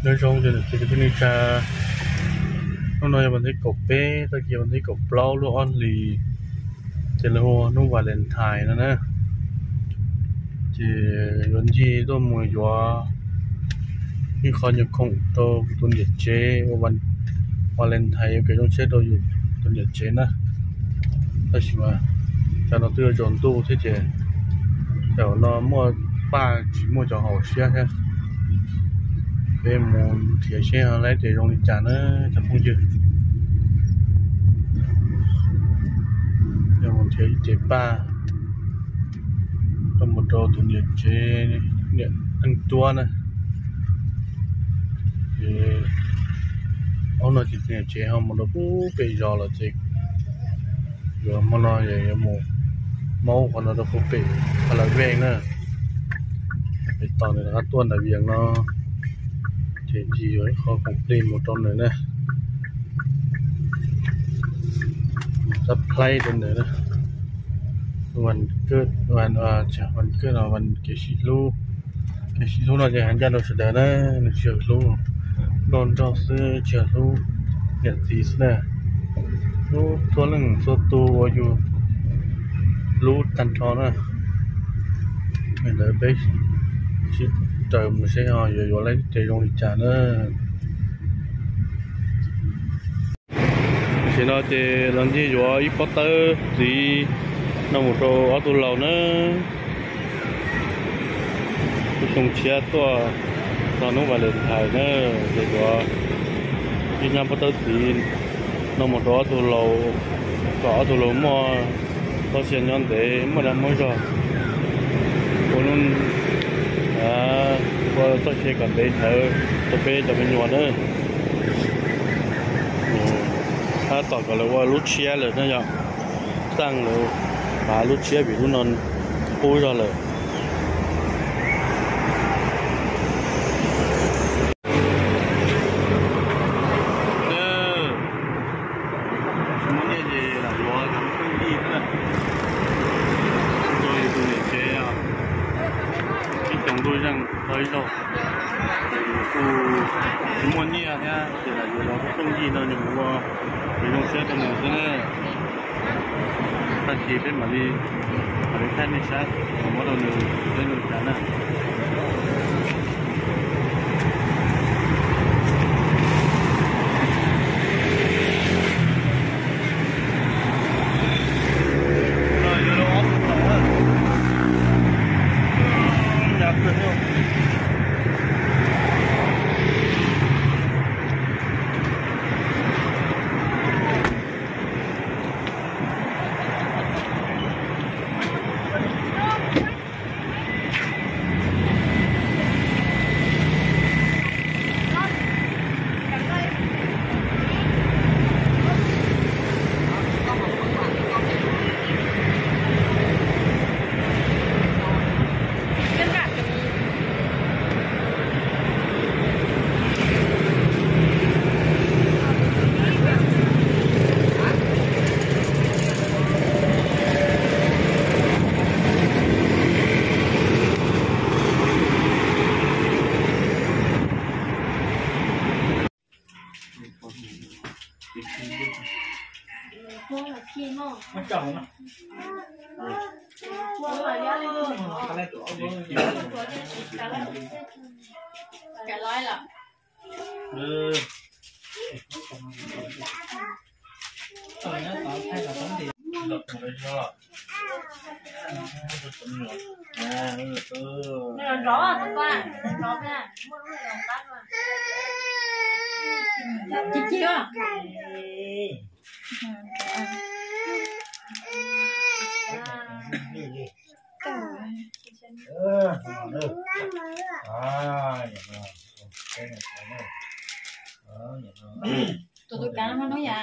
Nyob zoo ces niam txiv kwv tij neej tsa, hnub no yog vas thib kaum peb, tag kis vas thib kaum plaub lub ob hlis, ces lawv hu ua hnub Valentine no na. Ces yuav ncig tuaj mus yuav ib qho nyuag khoom rau tus niam tsev ua Valentine yuav kev zoo siab rau yus tus niam tsev na. Tab sis mas cov no twb yuav tsaus ntuj thiab ces tam no muaj paj tsis muaj cov haum siab thiab. Peb mus nrhiav seb lawv tias zoo li cas na cov phooj ywg. Yog mus nrhiav ib cev paj rau mus rau tus niam tsev, niam neej tuab na. Ces ob no ces tus niam tsev ho mus rau pem zos lawm ces yuav hmo no yuav mus maub qhov no rau pem Pha La Vej na. Es tos nws rov qab tuaj ntawm Vias no ces ncig yuav ib qho khoom plig mus rau nws na. Surprise rau nws na. Vas, vas kawj no, vas kev sib hlub. Kev sib hlub no ces hais ncaj rau sawv daws na, nws tsis yog hlub nrog nraug xwb, tsis yog hlub niam txiv xwb na. Hlub txhua leej txhua tus uas yus hlub tag nrho na. Li ntawd peb sib raws mus seb ho yuav yuav lawv tias zoo li cas na. Tam sim no ces los ncig yuav ib pob tawb txiv no mus rau ob tug laus na. Lub xyoo tshiab tuaj txog hnub Valentine na, ces yuav ib nyab pob tawb txiv no mus rau ob tug laus, kom ob tug laus muaj txoj sia nyob ntev, muaj dag muaj zog, ua lub, ua txoj sia kom ntev nthawv rau peb cov me nyuam na. Tab tom kom lawv ua lub tshiab lawm na yom. Txaj lawv pav lub tshiab vim lub no qub zog lawm. Tsis muaj nyiaj ces lam yuav cov phooj ywg na, rau yus tus niam tsev os, ib xyoos ntuj zeej tau ib zaug. Ces yus kuj tsis muaj nyiaj thiab ces lam yuav cov phooj ywg no yus mus ua kev zoo siab rau nws xwb na. Tag kis peb mam li, mam li thaij nej saib muab rau nws seb nws cas na. Tus tus kav no hnub yam.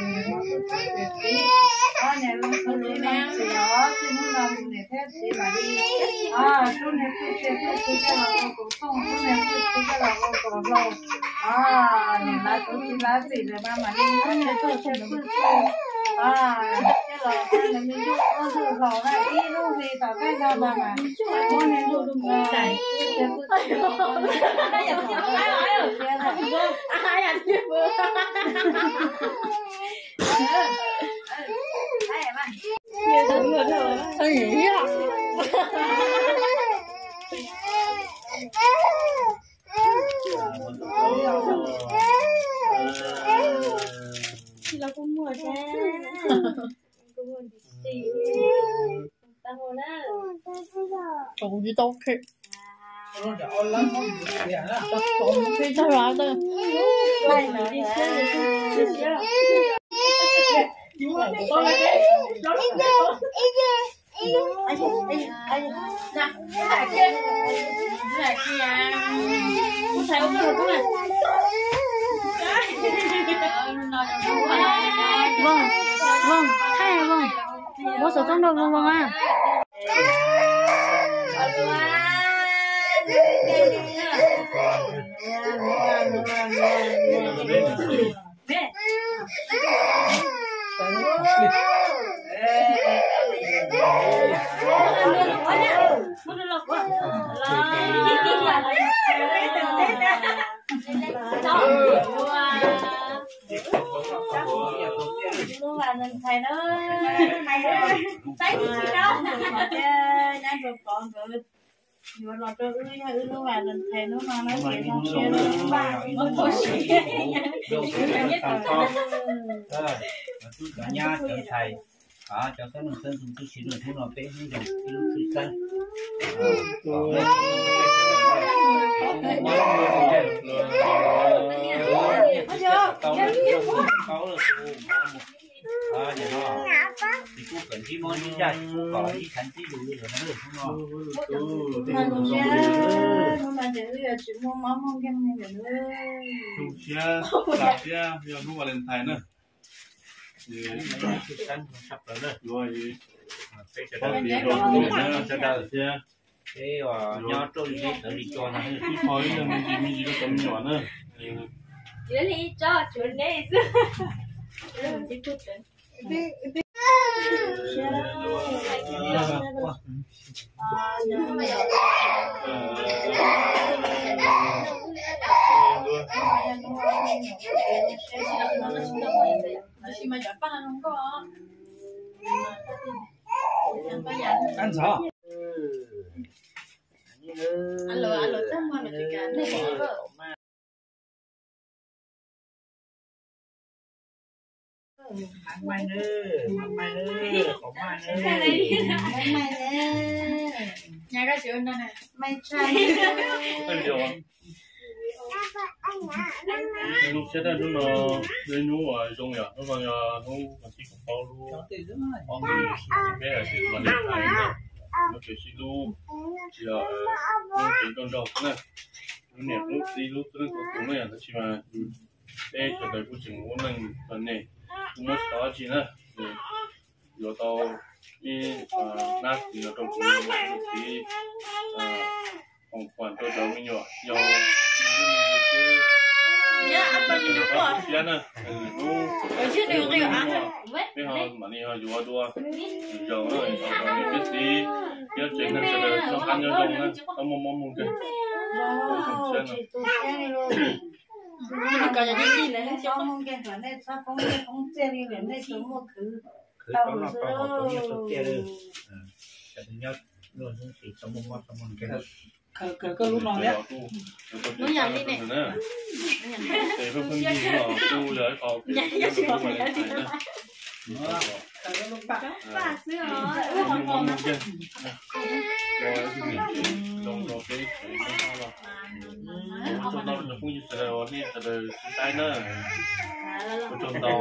tus niam no tus txiv, ob niag tus niam no txiv os, txij hnub no tus niam thiab txiv mam li rub niag phooj ywg phooj ywg coj los ua kuv phooj, rub niag phooj ywg coj los ua kuv hluas. Niam lawv tus txiv lawv txim lawm mas mam li rub niag phooj ywg phooj ywg coj los ua nws me nyuam ua nws hluas na, ib lub hli tom ntej no mas mas muab niag phooj ywg phooj ywg Kuv tsis tau qhia, qhia tag los tau. Voos, Voos, thaij Voos, muab xov tooj rau Voos, Voos a. Lub Valentine na, saib nyab Npawg Pov nkawd yuav los rau wb, yog wb lub Valentine hnub no na, ces zoo siab. Cov nyab cov ntxhais, cov xeeb leej xeeb ntxwv tib si, hnub no peb ib lub tshwj xeeb. Tsis pub kom ntsib mob ntsib nkeeg, tsis pub kom ib thav ntsib lus li lawm na. Hnub no zoo siab, hnub no ces wb yuav tsis muaj mob muaj nkeeg li lawm. Zoo siab, xav thiab yog hnub Valentine na. Peb sawv daws thiab. Peb nyob rau li tawv li cua no, ib qho ib leeg me ntsis me ntsis rau cov me nyuam na. Lub siab daj hnub no, lub hnub uas zoo yom, hnub no yog hnub vas thib kaum plaub lub ob hlis peb hais tias Valentine na, lub tiam sis lub tsis yog lub kev nkauj nraug xwb na, lub niam lub txiv lub txhua leej txhua tus na yom, tab sis mas peb sawv daws kuj tseem ua neej txom nyem, kuj muab tsis tau dab tsi na, yuav tau ib nab txiv no rau kuv tus txiv, foom kuam rau cov me nyuam yau, siab na, hnub peb ho mam li ho yuav dua, zaum no peb txiv, peb tsev neeg sawv daws noj qab nyob zoo na, txhob muaj mob muaj nkeeg, siab no. Khwv tau noj tau haus tau nyiaj tau txiaj li, sawv daws nyob luag hnub sis txhob muaj mob txhob muaj nkeeg. Kawg kawg koj lub no thiab. Lub yam li ne. Tes pheej pheej yig no kuj yog ib qho kawg lub paj. Paj xwb os. Zoo rau peb tsev neeg no los. Ua tsaug ntau rau cov phooj ywg sawv daws uas nej sawv daws sib saib na. Ua tsaug ntau.